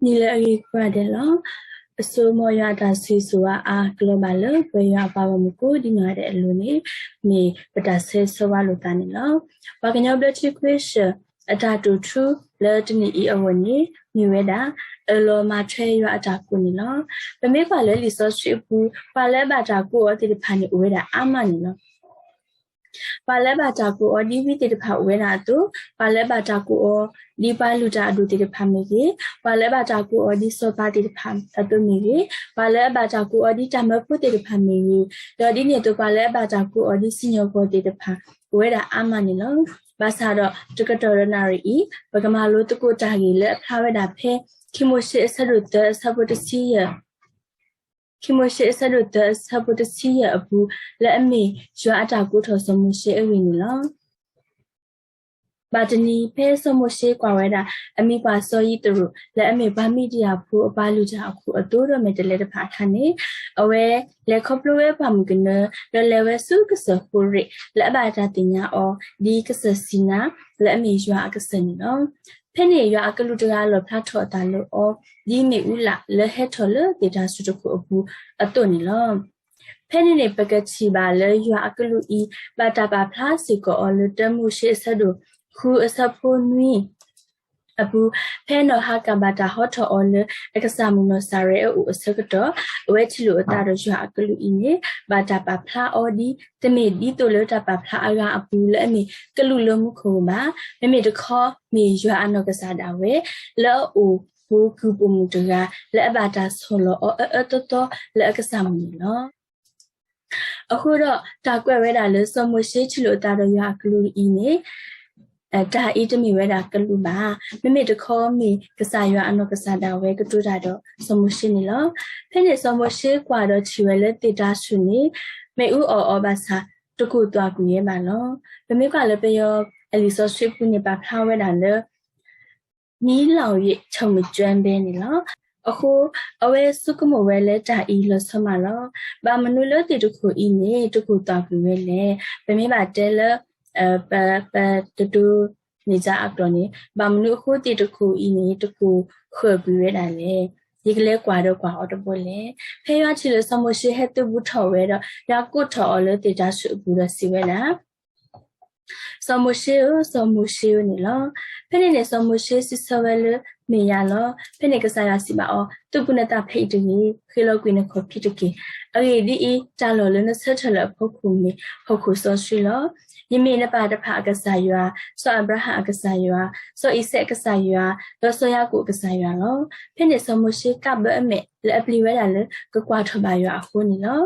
နံၤလၢအဂ့ၤကိးဂၤဒဲးလီၤ. အစိကမီၤယွၤအတၢ်ဆိၣ်ဂ့ၤဆိၣ်ဝါအါကလီၤဘၣ်လၢ ပဝဲယွၤအပှၤဂီၢ်မုၢ်ကိးဒံနီၢ်ဂၤဒဲးအလိၤန့ၣ် မ့ၢ်ပတၢ်ဆၢဂ့ၤဆၢဝါလိာ်သးန့ၣ်လီၤ. ပှၤကညီဘျၢထံခရံာ် အတၢ်တိာ်ထူလၢတနံၤအံၤအဂီၢ်န့ၣ် မ့ၢ်ဝဲဒၣ် အၢၣ်လီၤမၤထွဲယွၤအတၢ်ကိးန့ၣ်လီၤ. ပမ့ၢ်ကွၢ်လၢလံာ်စီဆှံအပူၤ ပှၤလၢအဘၣ်တၢ်ကိးအီၤသ့ၣ်တဖၣ်န့ၣ် အိၣ်ဝဲဒၣ်အါမးန့ၣ်လီၤ. ပှၤလၢအဘၣ်တၢ်ကိးအီၤဒ်ဝံသ့ၣ်တဖၣ်အိၣ်ဝဲဒၣ်အသိး, ပှၤလၢအဘၣ်တၢ်ကိးအီၤဒ်ပှၤလုၢ်တၢ်အဒိၣ်သ့ၣ်တဖၣ်မ့ၢ်ဂ့ၤ, ပှၤလၢအဘၣ်တၢ်ကိးအီၤဒ်စီၤပၤသ့ၣ်တဖၣ်အသိးမ့ၢ်ဂ့ၤ, ပှၤလၢအဘၣ်တၢ်ကိးအီၤဒ်တၢ်မၢဖိသ့ၣ်တဖၣ်မ့ၢ်ဂ့ၤ, ဒီးဒ်န့ၣ်အသိး ပှၤလၢအဘၣ်တၢ်ကိးအီၤဒ်စံၣ်ညီၣ်ကွီၢ်သ့ၣ်တဖၣ် အိၣ်ဝဲဒၣ်အါမးန့ၣ်လီၤ. ဘၣ်ဆၣ်ဒီးတကတီၢ်ဒီးနၣ်ရံၣ်အံၤ ပကမၤလိသကိးတၢ်ဂ့ၢ်လၢအဖျါဝဲဒၣ်ဖဲ ခံမိၤၡ့အဆၢဒိၣ်သၢအဆၢဖိတဆံယဲၢ် ခံမိၤၡ့အဆၢဒိၣ်သၢအဆၢဖိတဆံယဲၢ်အပူၤ လၢအမ့ၢ်ယွၤအတၢ်ကိးထီၣ်စီၤမိၤၡ့အဂ့ၢ်န့ၣ်လီၤ. ဘၣ်တနံၤဖဲစီၤမိၤၡ့ကွၢ်ဝဲဒၣ် အမံၤပှၢ်စီၤယံးတရူး လၢအမ့ၢ်ပှၤမံၤဒယၣ်ဖိအပှၤလုၢ်တၢ်အခိၣ်အသိဒီးမဲာ်တဲးလဲးတဖၣ်အခါန့ၣ်, အဝဲလဲၤခီဖျိဝဲပှၢ်မုၢ်ကနၢ ဒီးလဲၤဝဲဆူကစၢၢ်ဃိရ့ၣ် လၢအဘၣ်တၢ်သ့ၣ်ညါအီၤ ဒ်ကစၢၢ်စံနါ လၢအမ့ၢ်ယွၤအကစၢၢ်န့ၣ်လီၤ. ဖဲန့ၣ်ယွၤအကလူးတဂၤလီၣ်ဖျါထီၣ်အသးလၢအီၤ ဒ်မ့ၣ်အူလၣ်လၢဟဲထီၣ်လၢသ့ၣ်တၢ်ဆူၣ်တခိၣ်အပူၤအသိးန့ၣ်လီၤ. ဖဲန့ၣ်န့ၣ် ပကထံၣ်ဘၣ်လၢယွၤအကလူးအံၤ ဘၣ်တၢ်ပာ်ဖျါစ့ၢ်ကီးအီၤလၢတၢမိၤၡ့အဆၢဒိၣ်ဃုအဆၢဖိနွံ အပူၤ, ဖဲနီၢ်ဟၤကၣ်ဘၣ်တၢ်ဟီထီၣ်အီၤလၢအကစၢ်မုၣ်နီၢ်စၤရဲအအိၣ်အဆၢကတီၢ်, အဝဲထံၣ်လိာ်အသးဒီးယွၤအကလူးအံၤန့ၣ် ဘၣ်တၢ်ပာ်ဖျါအီၤဒ် တမ့ၢ်ဒ်သိးလၢတၢ်ပာ်ဖျါအဂၤအပူၤလၢအမ့ၢ်ကလူးလၢမူခိၣ်ဘၣ်, မ့မ့ၢ်တခီမ့ၢ်ယွၤအနီၢ်ကစၢ်ဒၣ်ဝဲ လၢအအိၣ်ဃိာ်ကုၢ်ပိာ်မုၣ်တဂၤ လၢအဘၣ်တၢ်ဆီၣ်လီၤအီၤအၢအၢသီသီလၢအကစၢ်မုၣ်န့ၣ်လီၤ. အဃိဒီးတၢ်ကွဲးဝဲဒၣ်လၢစီၤမိၤၡ့ထံၣ်လိာ်အသးဒီးယွၤအကလူးအံၤန့ၣ် တၢ်အံၤတမ့ၢ်ဝဲဒၣ်ကလူးဘၣ်, မ့မ့ၢ်တခီမ့ၢ်ကစၢ်ယွၤအနီၢ်ကစၢ်ဒၣ်ဝဲကတိၤတၢ်ဒီးစီၤမိၤၡ့န့ၣ်လီၤ. ဖဲန့ၣ်စီၤမိၤၡ့ကွၢ်ဒီးထံၣ်ဝဲလၢသ့ၣ်တၢ်ဆူၣ်န့ၣ် မ့ၣ်အူအီၣ်အီၤဘၣ်ဆၣ် တကိၢ်သွၣ်ကွံာ်ဝဲဘၣ်လီၤ. ပမ့ၢ်ကွၢ်လၢပယီၤအလံာ်စီဆှံပူၤန့ၣ် ပာ်ဖျါဝဲဒၣ်လၢ မီးလောင်၍ မီးလောင်၍ မီးလောင် န့ၣ်လီၤ. အဃိ အဝဲဆိကမိၣ်ဝဲလၢတၢ်အံၤလီၤဆီမးလီၤ. ဘၣ်မနုၤလၢသ့ၣ်တခိၣ်အံၤန့ၣ် တကိၢ်သွၣ်ကွံာ်ဝဲလဲၣ်. ပမ့ၢ်ဘၣ်တဲလၢ ပ ပတတိၤန့ၢ်စါအကျိာ်န့ၣ် ဘၣ်မနုၤအဃိသ့ၣ်တခိၣ်အံၤန့ၣ် တကိၢ်ဃၢၤကွံာ်ဝဲဒၣ်လဲၣ်. ယကလဲၤကွၢ်ဒီးကွၢ်အီၤတဘျီလဲၣ်. ဖဲယွၤထံၣ်လၢစီၤမိၤၡ့ဟဲသုးဘူးထီၣ်ဝဲဒီး ယွၤကိးထီၣ်အီၤလၢသ့ၣ်တၢ်ဆူၣ်အပူၤဒီးစံးဝဲဒၣ် စီၤမိၤၡ့ဧၢ, စီၤမိၤၡ့ဧၢ န့ၣ်လီၤ. ဖဲန့ၣ်န့ၣ် စီၤမိၤၡ့စံးဆၢဝဲလၢ မ့ၢ်ယၤလီၤ. ဖဲန့ၣ်ကစၢ်ယွၤစံးဘၣ်အီၤ, သုးဘူးနသးဖဲအံၤတဂ့ၤ, ဃ့ၢ်လီၤကွံာ်နခီၣ်ဖံးတက့ၢ်. အဂ့ၢ်ဒ်အံၤ, တၢ်လီၢ်လၢနဆၢထၢၣ်လၢအဖီခိၣ်မ့ၢ်ဟီၣ်ခိၣ်စီဆှံလီၤ. ယမ့ၢ်နပၢ်တဖၣ်အကစၢ်ယွၤ, စီၤအၤဘြၤဟၣ်အကစၢ်ယွၤ, စီၤအံၤစဲးအကစၢ်ယွၤ, ဒီးစီၤယၤကိာ်အကစၢ်ယွၤလီၤ. ဖဲန့ၣ်စီၤမိၤၡ့ကးဘၢအမဲာ်လၢအပျံၤဝဲဒၣ်လၢကကွၢ်ထီၣ်ဘၣ်ယွၤအဃိန့ၣ်လီၤ.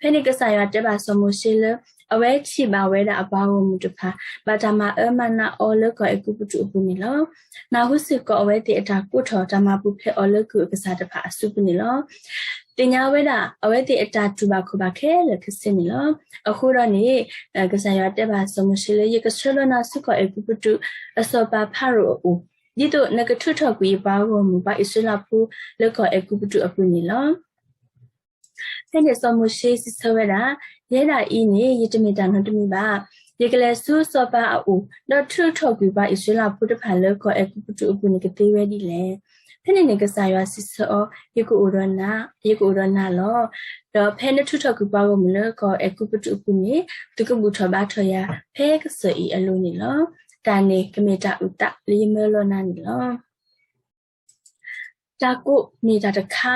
ဖဲန့ၣ်ကစၢ်ယွၤတဲဘၣ်စီၤမိၤၡ့လၢ အဝဲထံၣ်ဘၣ်ဝဲဒၣ်အပှၤဂီၢ်မုၢ်တဖၣ် ဘၣ်တၢ်မၤအၢမၤနးအီၤလၢကီၢ်အဲၤကူပတူးအပူၤန့ၣ်လီၤ. နၢ်ဟူစ့ၢ်ကီးအဝဲသ့ၣ်အတၢ်ကိးထီၣ်တၢ်မၤပူၤဖျဲးအီၤလၢကုၢ်အကစၢ်တဖၣ်အစုပူၤန့ၣ်လီၤ. သ့ၣ်ညါဝဲဒၣ်အဝဲသ့ၣ်အတၢ်တူၢ်ဘၣ်ခီၣ်ဘၣ်ခဲလၢာ်ခဲဆ့န့ၣ်လီၤ. အဃိဒီးန့ၣ် ကစၢ်ယွၤတဲဘၣ်စီၤမိၤၡ့လၢ ယကဆှၢလီၤနၤဆူကီၢ်အဲၤကူပတူး အစီၤပၤဖၤရိၤအအိၣ်, ဒ်သိးနကထုးထီၣ်ကွံာ်ယပှၤဂီၢ်မုၢ်ပှၤအံၣ်စရ့လးဖိလၢကီၢ်အဲၤကူပတူးအပူၤန့ၣ်လီၤ. ဖဲန့ၣ်စီၤမိၤၡ့စံးဆၢဝဲဒၣ်, ယဲဒၣ်အံၤန့ၣ် ယတမ့ၢ်တၢ်နီတမံၤဘၣ်. ယကလဲၤဆူစီၤပၤအအိၣ်, ဒီးထုးထီၣ်ကွံာ်ပှၤအံၣ်စရ့လးဖိတဖၣ်လၢကီၢ်အဲၤကူပတူးအပူၤန့ၣ်ကသ့ဝဲဒ်လဲၣ်. ဖဲန့ၣ်န့ၣ်ကစၢ်ယွၤစံးဆၢအီၤ, ယကအိၣ်ဒီးနၤ, ယကအိၣ်ဒီးနၤလီၤ. ဒီးဖဲနထုးထီၣ်ကွံာ်ပှၤဂီၢ်မုၢ်လၢကီၢ်အဲၤကူပတူးအပူၤန့ၣ် သုကဘူၣ်ထီၣ်ဘါထီၣ်ယၤဖဲကစၢၢ်အံၤအလိၤန့ၣ်လီၤ. တၢ်န့ၣ်ကမ့ၢ်တၢ်အုၣ်သးလၢယမၢလီၤနၤန့ၣ်လီၤ. တၢ်ကိးမ့ၢ်တၢ်တခါ,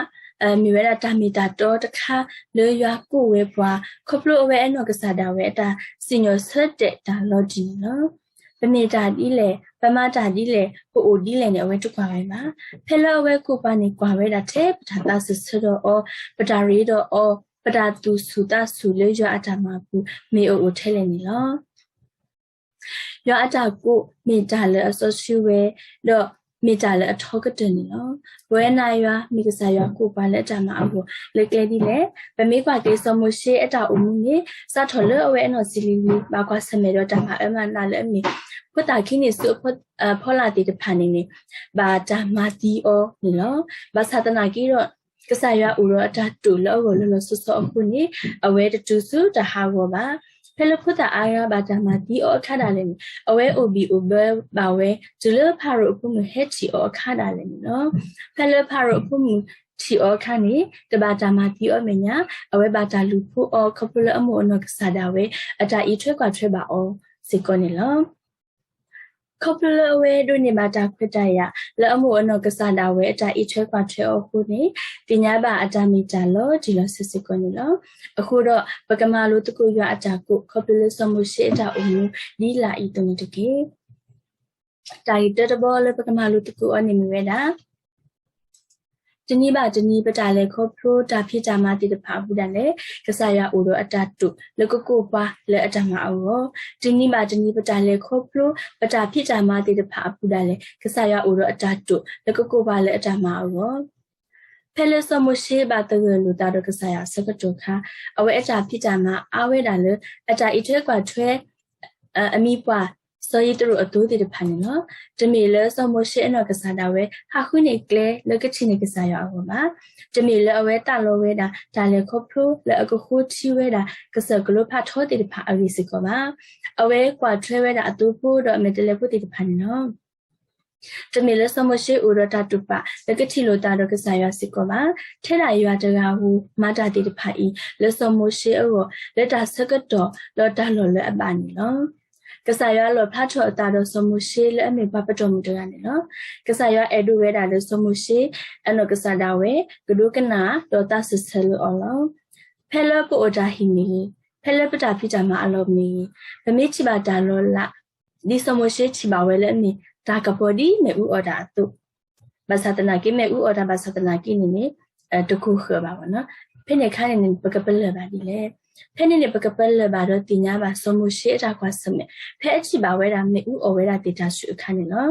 မ့ၢ်ဝဲဒၣ်တၢ်မ့ၢ်တၢ်တီတခါ လၢယွၤကိးဝဲပှၤ ခီဖျိအဝဲအဲၣ်နီၢ်ကစၢ်ဒၣ်ဝဲအတၢ်စံၣ်ညီၣ်ဆၢတဲာ်တၢ်လီၤတံၢ်န့ၣ်လီၤ. ပမ့ၢ်တၢ်ဒ်လဲၣ်, ပမၤတၢ်ဒ်လဲၣ်, ပအိၣ်ဒ်လဲၣ်န့ၣ် အဝဲတကွၢ်ဝဲဘၣ်. ဖဲလၢအဝဲကိးပှၤန့ၣ် ကွၢ်ဝဲဒၣ်ထဲပတၢ်သးစၢၢ်ဆၢဒီးအီၤ, ပတၢ်ရ့ဒီးအီၤ, ပတၢ်သူၣ်ဆူၣ်သးဆူၣ်လၢယွၤအတၢ်မၤပူၤ မ့ၢ်အအိၣ်ထဲလဲၣ်န့ၣ်လီၤ. ယွၤအတၢ်ကိးမ့ၢ်တၢ်လၢအစီဆှံဝဲ, ဒီးမ့ၢ်တၢ်လၢအထီကတၢၢ်န့ၣ်လီၤ. ပဝဲနာ်ယွၤ မ့ၢ်ကစၢ်ယွၤကိးပှၤလၢအတၢ်မၤအဂီၢ် လၢကျဲဒ်လဲၣ်. ပမ့ၢ်ကွၢ်က့ၤစီၤမိၤၡ့အတၢ်အိၣ်မူန့ၣ် စးထီၣ်လၢအဝဲအနီၢ်ဆံးလံၤလံၤ ဘၣ်ကွၢ်ဆၢၣ်မဲာ်ဒီးတၢ်မၤအၢမၤနးလၢအမ့ၢ် ဖိသၣ်ခံန့ၣ်ဆူအဖီလာ်သ့ၣ်တဖၣ်န့ၣ်န့ၣ် ဘၣ်တၢ်မၤသံအီၤန့ၣ်လီၤ. ဘၣ်ဆၣ်သနာ်က့ဒီး ကစၢ်ယွၤအိၣ်ဒီးအတၢ်တိာ်လၢအဂီၢ်လီၤလီၤဆီဆီအဃိန့ၣ် အဝဲတတုၤဆူတၢ်ဟးဂီၤဘၣ်. ဖဲလၢဖိသၣ်အါဂၤဘၣ်တၢ်မၤသံအီၤအခါဒၣ်လဲာ်န့ၣ် အဝဲအိၣ်ဘံၣ်အိၣ်ဘၢဘၣ်ဝဲ တုၤလၢဖၤရိၤအဖိမုၣ်ဟဲထံၣ်အီၤအခါဒၣ်လဲာ်န့ၣ်လီၤ. ဖဲလၢဖၤရိၤအဖိမုၣ်ထံၣ်အီၤအခါန့ၣ် တဘၣ်တၢ်မၤသံအီၤမဲာ်ညါ အဝဲဘၣ်တၢ်လူၤဖိအီၤ ခီဖျိလၢအမိၢ်အနီၢ်ကစၢ်ဒၣ်ဝဲ အတၢ်အံးထွဲကွၢ်ထွဲဘၣ်အီၤစ့ၢ်ကီးန့ၣ်လီၤ. ခီဖျိလၢအဝဲဒိးန့ၢ်ဘၣ်တၢ်ခွဲးတၢ်ယာ် လၢအမိၢ်အနီၢ်ကစၢ်ဒၣ်ဝဲအတၢ်အံးထွဲကွၢ်ထွဲအီၤအဃိန့ၣ် သ့ၣ်ညါဘၣ်အတၢ်မ့ၢ်တၢ်လီၤတံၢ်လီၤဆဲးစ့ၢ်ကီးန့ၣ်လီၤ. အဃိဒီး ပကမၤလိသကိးယွၤအတၢ်ကိး ခီဖျိလၢစီၤမိၤၡ့အတၢ်အိၣ်မူ ဒ်လာ်အံၤအသိးန့ၣ်တက့ၢ်. တၢ်ဂ့ၢ်တၢတဘီလၢပကမၤလိသကိးအီၤန့ၣ်မ့ၢ်ဝဲဒၣ် တနံၤဘၣ်တနံၤ ပတၢ်လဲၤခီဖျိတၢ်ဖံးတၢ်မၤသ့ၣ်တဖၣ်အပူၤဒၣ်လဲာ် ကစၢ်ယွၤအိၣ်ဒီးအတၢ်တိာ်လၢကကိးပှၤလၢအတၢ်မၤအဂီၢ်, တနံၤဘၣ်တနံၤ ပတၢ်လဲၤခီဖျိ ပတၢ်ဖံးတၢ်မၤသ့ၣ်တဖၣ်အပူၤဒၣ်လဲာ် ကစၢ်ယွၤအိၣ်ဒီးအတၢ်တိာ်လၢကကိးပှၤလၢအတၢ်မၤအဂီၢ် ဖဲလၢစီၤမိၤၡ့ဘၣ်သဂၢၢ်လိာ်သးဒီးကစၢ်ယွၤအဆၢကတီၢ်အခါ, အဝဲအတၢ်ဖံးတၢ်မၤအါဝဲဒၣ်လၢ အတၢ်အံးထွဲကွၢ်ထွဲ အမံၤပှၢ် စီၤယံးတရိးအသိသ့ၣ်တဖၣ်န့ၣ်လီၤ. တမ့ၢ်လၢစီၤမိၤၡ့အနီၢ်ကစၢ်ဒၣ်ဝဲ ဟးဃုန့ၢ်ကျဲလၢကထံၣ်န့ၢ်ကစၢ်ယွၤအဂီၢ်ဘၣ်. တမ့ၢ်လၢအဝဲသးလီဝဲဒၣ် တၢ်လဲၤခီဖျိလၢအကဃိထံဝဲဒၣ် ကစၢၢ်ကလိဖးထီသ့ၣ်တဖၣ်အဂ့ၢ်စ့ၢ်ကီးဘၣ်. အဝဲကွၢ်ထွဲဝဲဒၣ်အသိဖိဒီးအမဲာ်တဲးလဲးဖိသ့ၣ်တဖၣ်န့ၣ်လီၤ. တမ့ၢ်လၢစီၤမိၤၡ့အိၣ်ဒီးတၢ်တိာ်ပာ် လၢကထံၣ်လိာ်သးဒီးကစၢ်ယွၤစ့ၢ်ကီးဘၣ်. ထဲဒၣ်ယွၤတဂၤဧိၤ မၤတၢ်သ့ၣ်တဖၣ်အံၤ လၢစီၤမိၤၡ့အဂီၢ် လၢတၢ်ဆၢကတီၢ်ဒီးတၢ်လီၢ်လၢအဘၣ်န့ၣ်လီၤ. ကစၢ်ယွၤလီၣ်ဖျါထီၣ်အသးဒီးစီၤမိၤၡ့လၢအမ့ၢ်ပှၤပတီၢ်မုၢ်တဂၤန့ၣ်လီၤ. ကစၢ်ယွၤအဲၣ်ဒိးဝဲဒၣ်လၢစီၤမိၤၡ့ အနီၢ်ကစၢ်ဒၣ်ဝဲ ကဒိကနၣ်ဒီးသးစၢၢ်ဆၢလၢအီၤလီၤ. ဖဲလၢပအိၣ်တၢ်ဟံၣ်မ့ၢ်ဂ့ၤ, ဖဲလၢပတၢ်ဖံးတၢ်မၤအလီၢ်မ့ၢ်ဂ့ၤ, ပမ့ၢ်ထံၣ်ဘၣ်တၢ်လီၤလး ဒ်စီၤမိၤၡ့ထံၣ်ဘၣ်ဝဲလၢအမ့ၢ် တၢ်ကပီၤဒ်မ့ၣ်အူအီၣ်တၢ်အသိး, ဘၣ်ဆၣ်သနာ်က့ မ့ၣ်အူအီၣ်တၢ်ဘၣ်ဆၣ်သနာ်က့န့ၣ်န့ၣ် တကိၢ်ဃၢၤဘၣ်ဘၣ်နီၤ. ဖဲန့ၣ်အခါန့ၣ်န့ၣ် ပကပလၢၢ်ဘၣ်ဒ်လဲၣ်. ဖဲန့ၣ်န့ၣ် ပကပလၢၢ်ဘၣ်ဒီးသ့ၣ်ညါဘၣ်စီၤမိၤၡ့အတၢ်ကွၢ်ဆၢၣ်မဲာ် ဖဲအထံၣ်ဘၣ်ဝဲဒၣ်မ့ၣ်အူအီၣ်ဝဲဒၣ်သ့ၣ်တၢ်ဆူၣ်အခါန့ၣ်လီၤ.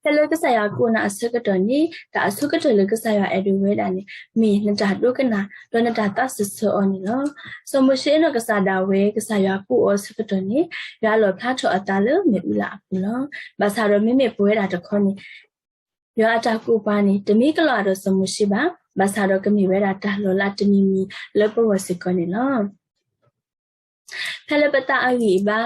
ဖဲလၢကစၢ်ယွၤကိးနၤအဆၢကတီၢ်န့ၣ် တၢ်အဆိကတၢၢ်လၢကစၢ်ယွၤအဲၣ်ဒိးဝဲဒၣ်န့ၣ် မ့ၢ်နတၢ်ဒိကနၣ် ဒီးနတၢ်သးစၢၢ်ဆၢအီၤန့ၣ်လီၤ. စီၤမိၤၡ့အနီၢ်ကစၢ်ဒၣ်ဝဲ ကစၢ်ယွၤကိးအီၤအဆၢကတီၢ်န့ၣ် ယွၤလီၣ်ဖျါထီၣ်အသးလၢမ့ၣ်အူလၢ်အပူၤလီၤ. ဘၣ်ဆၣ်ဒီးမ့မ့ၢ်ပဝဲဒၣ်တခီန့ၣ် ယွၤအတၢ်ကိးပှၤန့ၣ် တမ့ၢ်ကလီၤဂာ်ဒီးစီၤမိၤၡ့ဘၣ်. ဘၣ်ဆၣ်ဒီးကမ့ၢ်ဝဲဒၣ်တၢ်လီၤလးတမံၤမံၤလၢပဂီၢ်စ့ၢ်ကီးန့ၣ်လီၤ. ဖဲလၢပသးအဂံၢ်အဘါ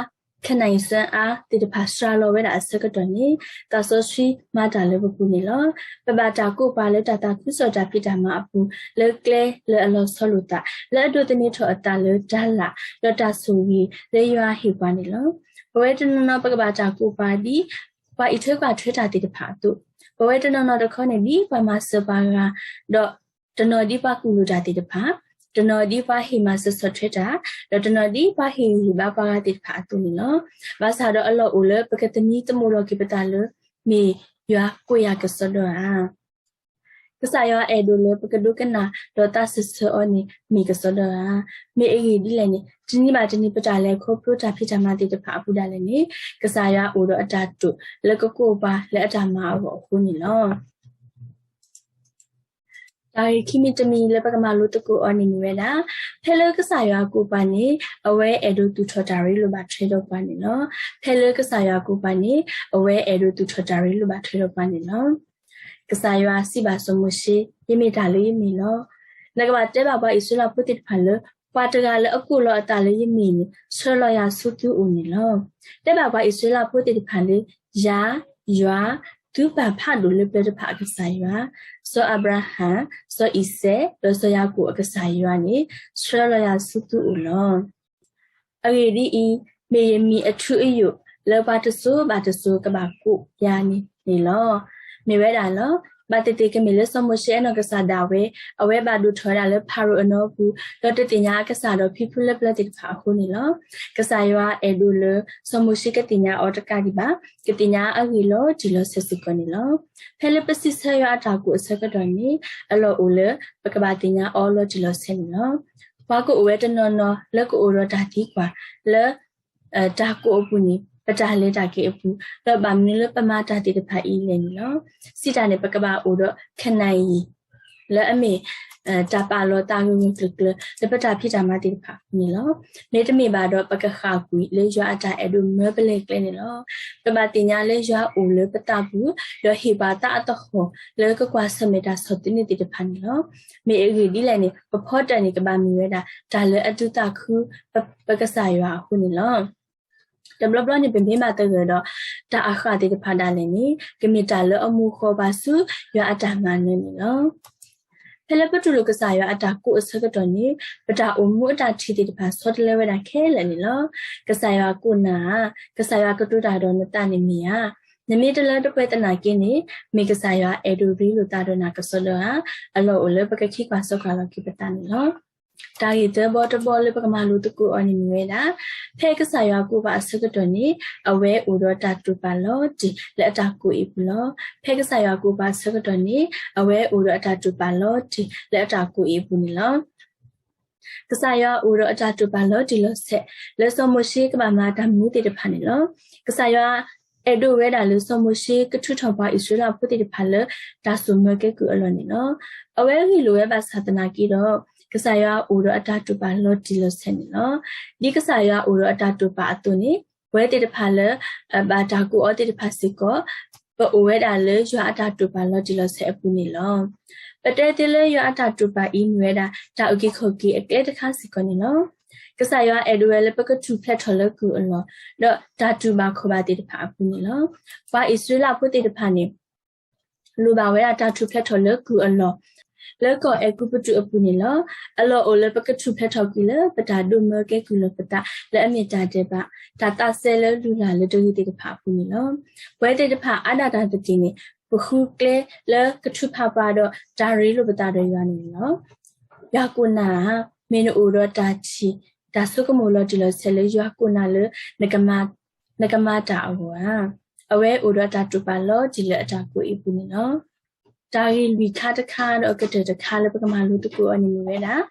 ခနၣ်အံၤစၢအါသ့ၣ်တဖၣ်စှၤလီၤဝဲဒၣ်အဆၢကတီၢ်န့ၣ် သးစီဆှံမၤတၢ်လၢပပူၤန့ၣ်လီၤ. ပဘၣ်တၢ်ကိးပှၤလၢတၢ်သးခုကစီၣ်တၢ်ဖံးတၢ်မၤအပူၤ လၢကျဲလၢအလီၤဆီလိာ်သး လၢအဒိးသန့ၤထီၣ်အသးလၢတၢ်လၢ် ဒီးတၢ်ဆိၣ်ဂ့ၤလၢယွၤဟ့ၣ်ပှၤန့ၣ်လီၤ. ပဝဲတနီၤနီၤပကဘၣ်တၢ်ကိးပှၤဒ် ပှၤအံးထွဲကွၢ်ထွဲတၢ်သ့ၣ်တဖၣ်အသိး, ပဝဲတနီၤနီၤတခီန့ၣ် ဒ်ပှၤမၤစၢၤပှၤဂၤ, ဒီးတနီၤဒ်ပှၤကူၣ်လိာ်တၢ်သ့ၣ်တဖၣ်, တနီၤဒ်ပှၤဟ့ၣ်မၤစၢၤဆီၣ်ထွဲတၢ်, ဒီးတနီၤဒ်ပှၤဟ့ၣ်ဂံၢ်ဟ့ၣ်ဘါပှၤဂၤသ့ၣ်တဖၣ်အသိးန့ၣ်လီၤ. ဘၣ်ဆၣ်ဒီးအလီၢ်အိၣ်လၢပကသမံသမိးလီၤက့ၤပသးလၢ မ့ၢ်ယွၤကိးယၤကစီဒီဧါ. ကစၢ်ယွၤအဲၣ်ဒိးလၢပကဒိကနၣ်ဒီးသးစၢၢ်ဆၢအီၤန့ၣ် မ့ၢ်ကစီဒီဧါ. မ့ၢ်အဂ့ၢ်ဒ်လဲၣ်န့ၣ် တနံၤဘၣ်တနံၤပတၢ်လဲၤခီဖျိတၢ်ဖံးတၢ်မၤသ့ၣ်တဖၣ်အပူၤဒၣ်လဲာ်န့ၣ် ကစၢ်ယွၤအိၣ်ဒီးအတၢ်တိာ်လၢကကိးပှၤလၢအတၢ်မၤအဂီၢ်အဃိန့ၣ်လီၤ. တၢ်ဂ့ၢ်ခံမံၤတမံၤလၢပကမၤလိသကိးအီၤန့ၣ်မ့ၢ်ဝဲဒၣ်, ဖဲလၢကစၢ်ယွၤကိးပှၤန့ၣ် အဝဲအဲၣ်ဒိးသူၣ်ထီၣ်တၢ်ရ့လိာ်ဘၣ်ထွဲဒီးပှၤန့ၣ်လီၤ. ဖဲလၢကစၢ်ယွၤကိးပှၤန့ၣ် အဝဲအဲၣ်ဒိးသူၣ်ထီၣ်တၢ်ရ့လိာ်ဘၣ်ထွဲဒီးပှၤန့ၣ်လီၤ. ကစၢ်ယွၤစံးဘၣ်စီၤမိၤၡ့, ယမ့ၢ်တၢ်လၢယမ့ၢ်လီၤ. နကဘၣ်တဲဘၣ်ပှၤအံၣ်စရ့လးဖိသ့ၣ်တဖၣ်လၢ ပှၤတဂၤလၢအကိးလီၤအသးလၢယမ့ၢ်န့ၣ် ဆှၢလီၤယၤဆူသုအိၣ်န့ၣ်လီၤ. တဲဘၣ်ပှၤအံၣ်စရ့လးဖိသ့ၣ်တဖၣ်လၢ ယၤ, ယွၤ, သုပၢ်ဖးဒိၣ်လၢပျၢၤတဖၣ်အကစၢ်ယွၤ, စီၤအၤဘြၤဟၣ်, စီၤအံၤစဲး, ဒီးစီၤယၤကိာ်အကစၢ်ယွၤန့ၣ် ဆှၢလီၤယၤဆူသုအိၣ်လီၤ. အဂ့ၢ်ဒ်အံၤ, မ့ၢ်ယမံၤအထူအယိာ်လၢပှၤတစိၤဘၣ်တစိၤကဘၣ်ကိးယၤန့ၣ်န့ၣ်လီၤ. မ့ၢ်ဝဲဒၣ်လီၤ. ဘၣ်သ့ၣ်သ့ၣ်ကမ့ၢ်လၢစီၤမိၤၡ့အနီၢ်ကစၢ်ဒၣ်ဝဲ အဝဲဘၣ်ဒိၣ်ထီၣ်ဝဲဒၣ်လၢဖၤရိၤအနီၢ်ပူၤ ဒီးတသ့ၣ်ညါအကစၢ်ဒီးဖံဖုလၢပျၢၤသ့ၣ်တဖၣ်အဃိန့ၣ်လီၤ. ကစၢ်ယွၤအဲၣ်ဒိးလၢ စီၤမိၤၡ့ကသ့ၣ်ညါအီၤတကးဒံးဘၣ်, ကသ့ၣ်ညါအဂ့ၢ်လီၤတံၢ်လီၤဆဲးစ့ၢ်ကီးန့ၣ်လီၤ. ဖဲလၢပစံးဆၢယွၤအတၢ်ကိးအဆၢကတီၢ်န့ၣ် အလီၢ်အိၣ်လၢ ပကဘၣ်သ့ၣ်ညါအီၤလီၤတံၢ်လီၤဆဲးန့ၣ်လီၤ. ပှၤကအိၣ်ဝဲတနီၤနီၤလၢကအိၣ်ဒီးတၢ်သံကွၢ်လၢ တၢ်ကိးအပူၤန့ၣ် ပတၢ်လဲၤတၢ်က့ၤအပူၤ, ဒီးဘၣ်မနုၤလၢပမၤတၢ်သ့ၣ်တဖၣ်အံၤလဲၣ်န့ၣ်လီၤ. စံးတၢ်န့ၣ် ပကဘၣ်အိၣ်ဒီး ခနၣ်အံၤ လၢအမ့ၢ် တၢ်ပာ်လီၤသးဂၢၢ်ဂၢၢ်ကျၢၤကျၢၤ လၢပတၢ်ဖံးတၢ်မၤသ့ၣ်တဖၣ်အပူၤန့ၣ်လီၤ. မ့တမ့ၢ်ဘၣ်ဒီး ပကဃၣ်ကွံာ်လၢယွၤအတၢ်အဲၣ်ဒိးမၢပလဲၤကျဲန့ၣ်လီၤ. ပဘၣ်သ့ၣ်ညါလၢယွၤအိၣ်လၢပသးပူၤ, ဒီးဟ့ၣ်ပှၤသးအသဟီၣ်လၢကကွၢ်ဆၢၣ်မဲာ်တၢ်ဆီၣ်သနံးသ့ၣ်တဖၣ်န့ၣ်လီၤ. မ့ၢ်အဂ့ၢ်ဒ်လဲၣ်န့ၣ် ပဖီတၢၣ်န့ၣ် ကဘၣ်မ့ၢ်ဝဲဒၣ် တၢ်လၢအဒုးသးခု ပကစၢ်ယွၤအဃိန့ၣ်လီၤ. တဘျီဘျီန့ၣ် ပမ့ၢ်ဘၣ်သဂၢၢ်ဒီး တၢ်အဃၣ်သ့ၣ်တဖၣ်ဒၣ်လဲာ်န့ၣ် ကမ့ၢ်တၢ်လၢအမိၢ်ဃီၤပှၤဆူယွၤအတၢ်မၤနၢၤန့ၣ်လီၤ. ဖဲလၢပတူၢ်လိာ်ကစၢ်ယွၤအတၢ်ကိးအဆၢကတီၢ်န့ၣ် ပတၢ်အိၣ်မူအတၢ်ထံၣ်သ့ၣ်တဖၣ်ဆီတလဲဝဲဒၣ်ခဲလၢာ်န့ၣ်လီၤ. ကစၢ်ယွၤကိးနၤဧါ, ကစၢ်ယွၤကတိၤတၢ်ဒီးနသးန့ၣ်မ့ၢ်ဧါ, နမ့ၢ်တလၢတပှဲၤသနာ်က့န့ၣ် မ့ၢ်ကစၢ်ယွၤအဲၣ်ဒိးရ့လိာ်သးဒီးနၤကစီဒီဧါ, အလီၢ်အိၣ်လၢပကခံကွၢ်စိကွၢ်လီၤက့ၤပသးန့ၣ်လီၤ. တၢ်ဂ့ၢ်သၢဘီတဘီလၢပကမၤလိသကိးအီၤန့ၣ်မ့ၢ်ဝဲဒၣ်, ဖဲကစၢ်ယွၤကိးပှၤအဆၢကတီၢ်န့ၣ် အဝဲအိၣ်ဒီးတၢ်တိာ်ပာ်လီၤတံၢ်လၢအတၢ်ကိးအံၤအပူၤလီၤ. ဖဲကစၢ်ယွၤကိးပှၤအဆၢကတီၢ်န့ၣ် အဝဲအိၣ်ဒီးအတၢ်တိာ်ပာ်လီၤတံၢ်လၢအတၢ်ကိးအံၤအပူၤန့ၣ်လီၤ. ကစၢ်ယွၤအိၣ်ဒီးအတၢ်တိာ်ပာ်လီၤတံၢ်လီၤဆဲး လၢစီၤမိၤၡ့ကဘၣ်မၤတၢ်မနုၤသ့ၣ်တဖၣ်န့ၣ်လီၤ. ကစၢ်ယွၤအဲၣ်ဒိးဝဲဒၣ်လၢစီၤမိၤၡ့ကထုးထီၣ်ပှၤအံၣ်စရ့လးဖိသ့ၣ်တဖၣ်လၢတၢ်စိာ်မၢကဲကုၢ်အလီၢ်န့ၣ်လီၤ. အဝဲဂ့ၢ်လိာ်ဝဲဘၣ်ဆၣ်သနာ်က့ဒီး ကစၢ်ယွၤအိၣ်ဒီးအတၢ်တိာ်ပာ်လီၤတံၢ်လီၤဆဲးန့ၣ်လီၤ. ဒ်ကစၢ်ယွၤအိၣ်ဒီးအတၢ်တိာ်ပာ်အသိးန့ၣ် ပဝဲသ့ၣ်တဖၣ်လၢ ဘၣ်တၢ်ကိးအီၤသ့ၣ်တဖၣ်စ့ၢ်ကီး ပအိၣ်ဝဲဒၣ်လၢယွၤအတၢ်တိာ်ပာ်လီၤတံၢ်လီၤဆဲးအပူၤန့ၣ်လီၤ. ပတဲသ့လၢယွၤအတၢ်တိာ်ပာ်အံၤမ့ၢ်ဝဲဒၣ် တၢ်အုၣ်က့ၤခီၣ်က့ၤအကျဲတခါစ့ၢ်ကီးန့ၣ်လီၤ. ကစၢ်ယွၤအဲၣ်ဒိးဝဲလၢပကထူၣ်ဖျဲးထီၣ်လၢကုၢ်အလီၢ် ဒီးတၢ်တူၢ်ဘၣ်ခီၣ်ဘၣ်သ့ၣ်တဖၣ်အပူၤန့ၣ်လီၤ. ပှၤအံၣ်စရ့လးဖိသ့ၣ်တဖၣ်န့ၣ် လိၣ်ဘၣ်ဝဲဒၣ်တၢ်ထူၣ်ဖျဲးထီၣ်လၢကုၢ်အလီၢ် လၢကီၢ်အဲၤကူပတူးအပူၤန့ၣ်လီၤ. အလီၢ်အိၣ်လၢပကထူၣ်ဖျဲးထီၣ်ကွံာ်လၢပတၢ်ဒိးမၢကဲကုၢ်လၢပသး လၢအမ့ၢ်တၢ်ဒဲးဘး, တၢ်သးစဲလၢလုၢ်လၢ်လၢတဂ့ၤသ့ၣ်တဖၣ်အပူၤန့ၣ်လီၤ. ပဝဲသ့ၣ်တဖၣ်အါဒၣ်တၢ်သက့ၢ်န့ၣ် ပဃုကျဲလၢကထုးဖးပှၤဒီး တၢ်ရ့လိာ်ပသးဒီးယွၤန့ၣ်လီၤ. ယွၤကိးနၤဧါ, မ့ၢ်နအိၣ်ဒီးတၢ်ထံၣ် တၢ်ဆိကမိၣ်လီၤတံၢ်လီၤဆဲးလၢယွၤကိးနၤလၢ နကမၤတၢ်အဂီၢ်ဧါ. အဝဲအိၣ်ဒီးတၢ်တိာ်ပာ်လီၤတံၢ်လၢအတၢ်ကိးအံၤအပူၤန့ၣ်လီၤ. တၢ်ဂ့ၢ်လွံၢ်ခါတခါဒီးအကတၢၢ်တခါလၢပကမၤလိသကိးအီၤန့ၣ်မ့ၢ်ဝဲဒၣ်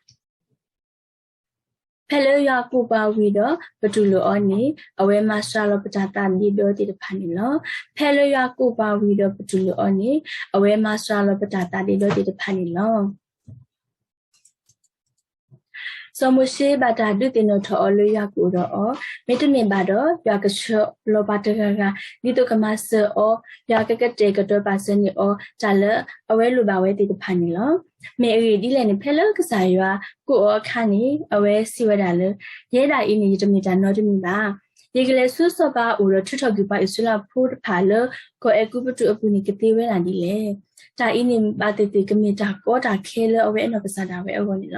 ဖဲလၢယွၤကိးပှၤဝံၤဒီးပတူၢ်လိာ်အီၤန့ၣ် အဝဲမၤစှၤလီၤပတၢ်သးဒ့ဒီသ့ၣ်တဖၣ်န့ၣ်လီၤ. ဖဲလၢယွၤကိးပှၤဝံၤဒီးပတူၢ်လိာ်အီၤန့ၣ် အဝဲမၤစှၤလီၤပတၢ်သးဒ့ဒီသ့ၣ်တဖၣ်န့ၣ်လီၤ. စီၤမိၤၡ့ဘၣ်တၢ်ဒုးသ့ၣ်နီၣ်ထီၣ်အီၤလၢယွၤကအိၣ်ဒီးအီၤ, မ့တမ့ၢ်ဘၣ်ဒီး ယွၤကဆှၢလီၤပှၤတဂၤဂၤ ဒ်သိးကမၤစၢၤအီၤ, ယွၤကကတဲာ်ကတီၤပာ်စၢၤန့ၢ်အီၤ တၢ်လၢအဝဲလိၣ်ဘၣ်ဝဲသ့ၣ်တဖၣ်န့ၣ်လီၤ. မ့ၢ်အဂ့ၢ်ဒ်လဲၣ်န့ၣ် ဖဲလၢကစၢ်ယွၤကိးအီၤအခါန့ၣ် အဝဲစံးဝဲဒၣ်လၢ ယဲဒၣ်အံၤန့ၣ် ယတမ့ၢ်တၢ်နီတမံၤဘၣ်. ယကလဲၤဆူစီၤပၤအအိၣ်ဒီးထုးထီၣ်ကွံာ်ပှၤအံၣ်စရ့လးဖိတဖၣ်လၢကီၢ်အဲၤကူပတူးအပူၤန့ၣ် ကသ့ဝဲဒၣ်ဒ်လဲၣ်. တၢ်အံၤန့ၣ်ဘၣ်သ့ၣ်သ့ၣ်ကမ့ၢ်တၢ်ကီတၢ်ခဲလၢအဝဲအနီၢ်ကစၢ်ဒၣ်ဝဲအဂီၢ်န့ၣ်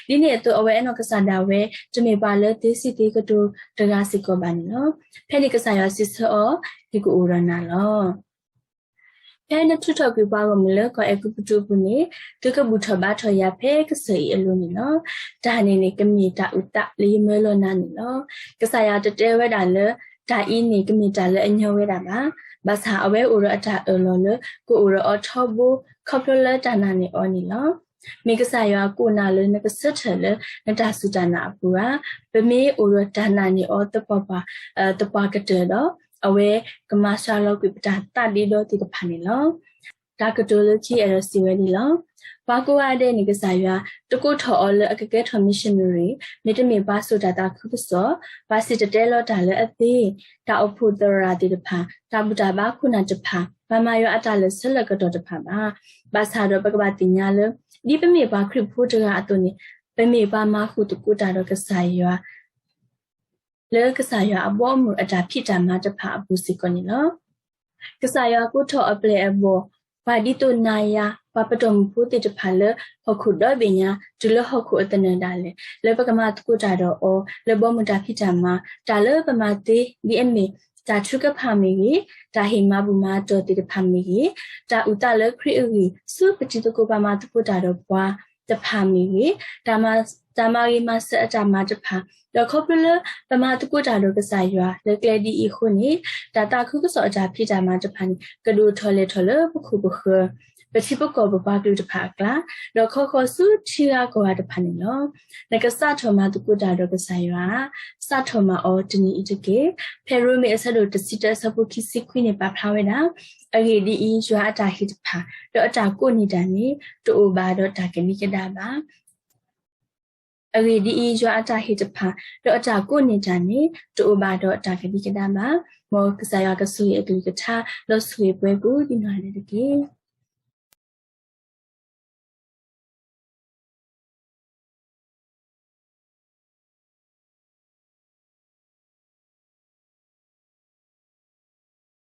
လီၤ. ဒ်န့ၣ်အသိး အဝဲအနီၢ်ကစၢ်ဒၣ်ဝဲ တမ့ၢ်ပှၤလၢသ့စံးသ့ကတိၤတဂၤစ့ၢ်ကီးဘၣ်န့ၣ်လီၤ. ဖဲန့ၣ်ကစၢ်ယွၤစံးဆၢအီၤ, ယကအိၣ်ဒီးနၤလီၤ. ဖဲနထုးထီၣ်ကွံာ်ပှၤဂီၢ်မုၢ်လၢကီၢ်အဲၤကူပတူးအပူၤန့ၣ် သုကဘူၣ်ထီၣ်ဘါထီၣ်ယၤဖဲကစၢၢ်အံၤအလိၤန့ၣ်လီၤ. တၢ်န့ၣ်န့ၣ် ကမ့ၢ်တၢ်အုၣ်သးလၢယမၢလီၤနၤန့ၣ်လီၤ. ကစၢ်ယွၤတတဲဝဲဒၣ်လၢ တၢ်အံၤန့ၣ် ကမ့ၢ်တၢ်လၢအညီဝဲဒၣ်ဘၣ်. ဘၣ်ဆၣ်အဝဲအိၣ်ဒီးအတၢ်အၢၣ်လီၤလၢ ကအိၣ်ဒီးအီၤထီဘိ ခီဖျိလၢတၢ်နာ်န့ၢ်အီၤန့ၣ်လီၤ. မ့ၢ်ကစၢ်ယွၤကိးနၤလၢနကဆၢထၢၣ်လၢနတၢ်စူၢ်တၢ်နာ်အပူၤဧါ. ပမ့ၢ်အိၣ်ဒီးတၢ်နာ်န့ၢ်အီၤသပှၢ်ပှၢ် သပှၢ်ကတၢၢ်ဒီး အဝဲကမၤစှၤလီၤကွံာ်ပတၢ်သးဒ့ဒီသ့ၣ်တဖၣ်န့ၣ်လီၤ. တၢ်ကတိၤလၢခံအဲၣ်ဒိးစံးဝဲဒ်လီၤ. ပှၤကိးဂၤဒဲးန့ၣ် ကစၢ်ယွၤတကိးထီၣ်အီၤလၢအကကဲထီၣ် missionary, မ့တမ့ၢ်ပှၤစိာ်တၢ်သးခုကစီၣ်, ပှၤစံၣ်တဲၤတဲလီၤတၢ်လၢအသ့, တၢ်အိၣ်ဖှိၣ်သရၣ်သ့ၣ်တဖၣ်, တၢ်ဘူၣ်တၢ်ဘါခိၣ်နၢ်တဖၣ်, ပှၤမၤယွၤအတၢ်လၢာ်ဆၢလၢာ်ကတီၢ်တဖၣ်ဘၣ်. ဘၣ်ဆၣ်ဒီးပကဘၣ်သ့ၣ်ညါလၢ ဒ်ပမ့ၢ်ပှၤခရံာ်ဖိတဂၤအသိးန့ၣ် ပမ့ၢ်ပှၤမၤဃုာ်သကိးတၢ်ဒီးကစၢ်ယွၤ လၢကစၢ်ယွၤအဘီအမုၢ်အတၢ်ဖံးတၢ်မၤတဖၣ်အပူၤစ့ၢ်ကီးန့ၣ်လီၤ. ကစၢ်ယွၤကိးထီၣ်အပျဲၢ်အဘီၣ် ပှၤဒ်သိးနၤယၤ ပှၤပတီၢ်မုၢ်ဖိသ့ၣ်တဖၣ်လၢဟီၣ်ခိၣ်ဒီဘ့ၣ်ညါ တုၤလၢဟီၣ်ခိၣ်အသနၢၣ်ဒၣ်လဲာ် လၢပကမၤသကိးတၢ်ဒီးအီၤ လၢဘီမုၢ်တၢ်ဖံးတၢ်မၤ တၢ်လၢပမၤသ့ ဒ်အမ့ၢ် တၢ်ထုကဖၣ်မ့ၢ်ဂ့ၤ, တၢ်ဟ့ၣ်မၤဘူၣ်မၤတီၢ်သ့ၣ်တဖၣ်မ့ၢ်ဂ့ၤ, တၢ်အုၣ်သးလၢခရံာ်အဂ့ၢ် ဆူပတံၤသကိးပှၤမၤသကိးတၢ်ဒီးပှၤတဖၣ်မ့ၢ်ဂ့ၤ, တၢ်မၤ တၢ်မၤဂ့ၤမၤစၢၤအတၢ်မၤတဖၣ်, ဒီးခီဖျိလၢပမၤသကိးတၢ်ဒီးကစၢ်ယွၤလၢကျဲဒ်အံၤအဃိန့ၣ် တၢ်သးခုကစီၣ်အတၢ်ဖံးတၢ်မၤတဖၣ်န့ၣ် ကဒိၣ်ထီၣ်လဲၢ်ထီၣ်လၢပခိၣ်ပဃၢၤ ပထံပကီၢ်ပပှၤကလုာ်တဖၣ်အကျါ, ဒီးခီဃီၤဆူထံဂၤကီၢ်ဂၤတဖၣ်န့ၣ်လီၤ. နကစးထီၣ်မၤသကိးတၢ်ဒီးကစၢ်ယွၤဧၢ, စးထီၣ်မၤအီၤတနံၤအံၤတက့ၢ်. ဖဲရိမ့ၤအဆၢဒိၣ်တဆံတၢအဆၢဖိခံဆံခွံန့ၣ်ပာ်ဖျါဝဲဒၣ်, အဂ့ၢ်ဒ်အံၤ, ယွၤအတၢ်ဟ့ၣ်တဖၣ် ဒီးအတၢ်ကိးန့ၢ်တၢ်န့ၣ် တအိၣ်ဘၣ်ဒီးတၢ်ကဒံကဒါဘၣ်. အဂ့ၢ်ဒ်အံၤ, ယွၤအတၢ်ဟ့ၣ်တဖၣ် ဒီးအတၢ်ကိးန့ၢ်တၢ်န့ၣ် တအိၣ်ဘၣ်ဒီးတၢ်ကဒံကဒါဘၣ်. မ်ကစၢ်ယွၤကဆိၣ်ဂ့ၤအကလုၢ်ကထါ ဒီးဆိၣ်ဂ့ၤပှၤကိးဂၤဒဲးတက့ၢ်.